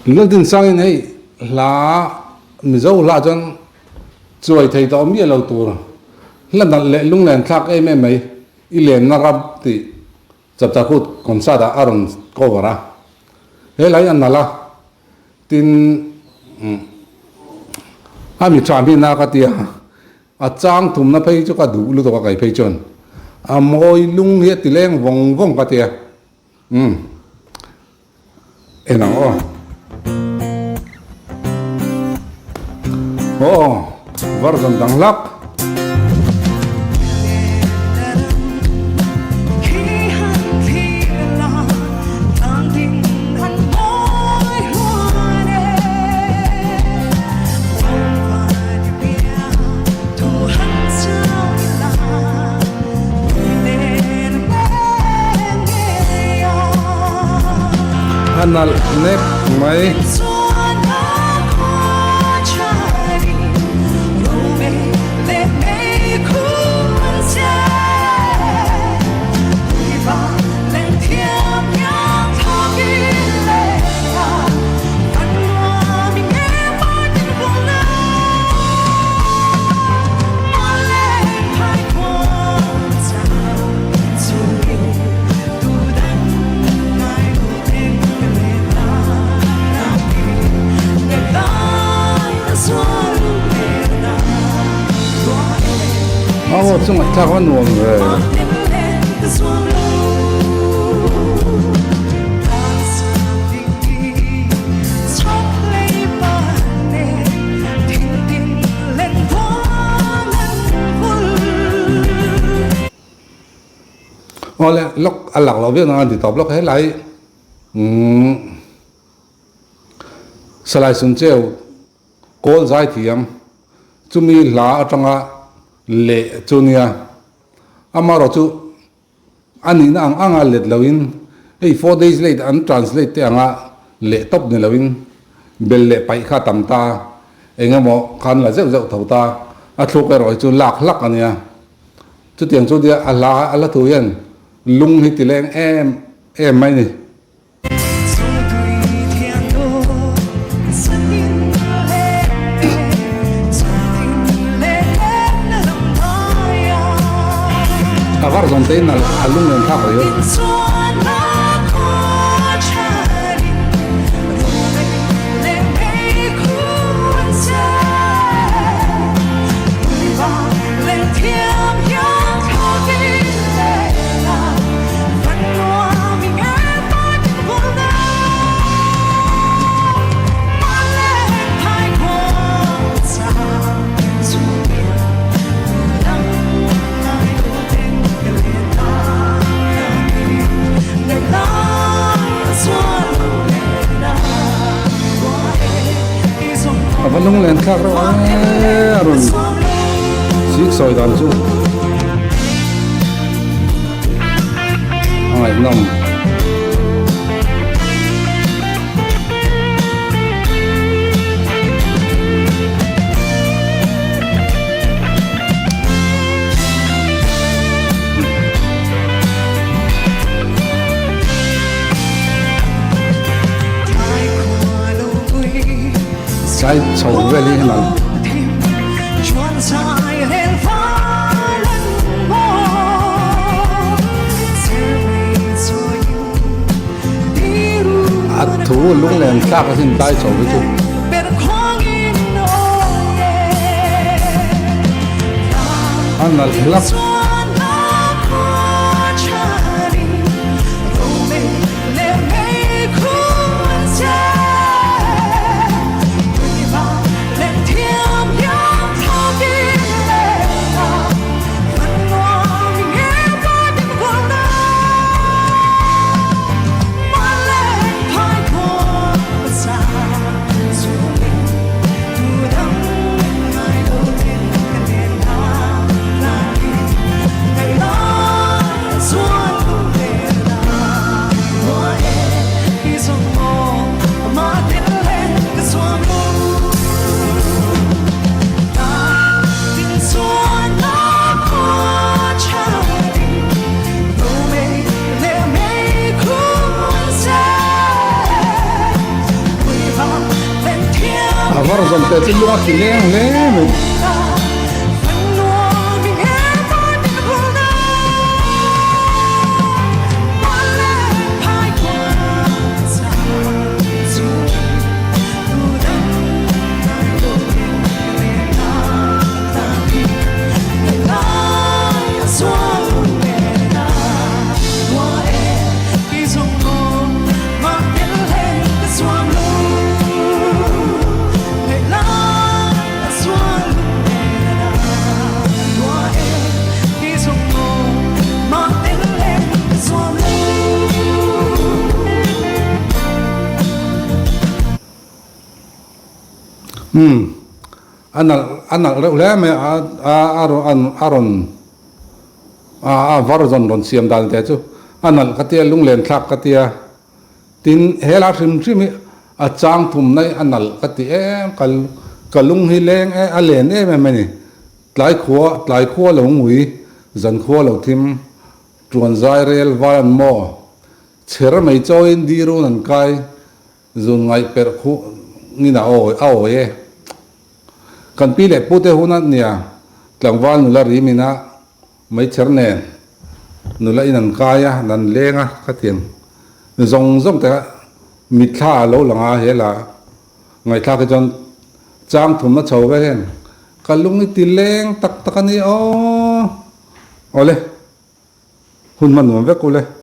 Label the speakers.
Speaker 1: Laldinsangin hei hla Mizo hla chuan chuai thei tawh miah lo tur hla nalh leh lunglen thlak em em mai i lenna ram tih Chapchar concert ah a rawn cover a, he hla hi a nalh a, tin a mi tha hmina ka tia a chang thumna phei chu ka duh lutuk a kei phei chuan a mawi lung hi a ti leng vawng vawng ka tia umm en ang aw aw version dang hlak. A nalh nek mai. Aw chu ngaihthlak a nuam ve. Awle lawk a lak loh viau nang a ti tawp lawk helai umm Salai Suncheu kawl zai thiam chumi hla atanga leh chu nia amaherawh chu a nihna ang anga let loin hei 4 days late an translate te anga leh tawp ni loin bel leh paih kha a tam ta eng emaw khan la zeuh zeuh tho ta a thluk erawh hi chu lak hlak a nia chutiang chu nia a hla a hla thu hian lung hi ti leng em em mai ni. A var zawn te in a lunglen thlak rih a. A va lunglen thlak reuh a a rawn sik sawi dan chu a ngaihnawm. Sai chho vel hi hman. A thu lunglen thlak a sin tai chho hi chu. A nalh hlak. version te chu lung a ti leng hle mai. Umm a nalh a nalh reuh hle mai a a a rawn a a version rawn siam dan te chu a nalh ka tia lunglen thlak ka tia. Tin, he la hrim hrim hi a chang thum na hi a nalh ka ti em, ka ka lung hi leng e a len em em a ni. Tlai khua tlai khua lo ngui, zan khua lo thim, tuan zai rel vai an maw, chher mai chawiin dirun an kai, zun ngaih perh khuh ngin a awi a awi e. Kan pi leh pute hun a nia, tlangval nula rim ina Meichher nen nula in an kai a, an leng a, khatiang zawng zawng te kha mitthla a lo lang a, he la ngaihthlak hi chuan chang thumna chho ve hian ka lung i ti leng tak tak a ni aw. Awle, hun hman nuam vek ule.